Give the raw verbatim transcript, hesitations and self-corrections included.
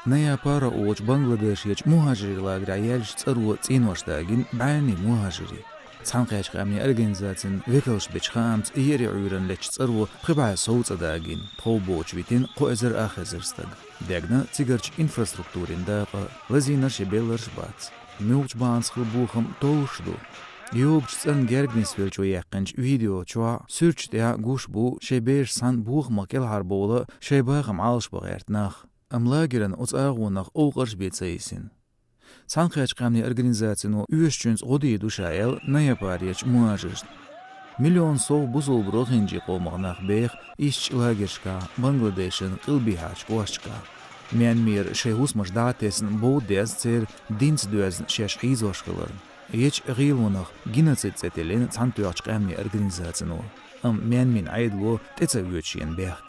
Наяпара олучу Бангладешерчу мухӀажирийн лагерехь яьллачу цӀаро цӀенош дагийна бӀеннийн мухӀажирийн. Цхьаьнакхеттачу къаьмнийн организацин векалша бечу хаамца, еарин Ӏуьйранна леттачу цӀаро пхи бӀе сов цӀа дагийна, тхов боцуш витина кхо эзар ах эзар стаг. Дегна цигарчу инфраструктурин дакъа, лазийнарш я белларш бац. Муьлхачу бахьанца хилла бохам товш ду. Йогучу цӀарна герга нисвеллачо яьккхинчу видео чохь суьрташ тӀехь гуш бу шайн бераш санна бохамах кӀелхьарбовла шайн бахам Ӏалашбан гӀерта нах. Амма лагеран оцу агӀонах овкъарш бен ца йисина. Цхьаьнакхеттачу къаьмнийн организацино оьшучуьнца гӀо дийр ду ша аьлла Наяпарерчу мухӀажиршна. Миллион сов бусалба рохинджи къомах нах беха исчу лагершкахь, Бангладешан къилбехьарчу кӀошташкахь. Мянмера шайн хӀусамаш дӀа а тесна, бовда деза церан динца доьзна шаьш хьийзош хиларна. Ечу гӀелонах геноцид цӀе тиллина Цхьаьнатоьхначу къаьмнийн организацино. Амма Мянмин Ӏедало тӀе ца оьцу шена бехк.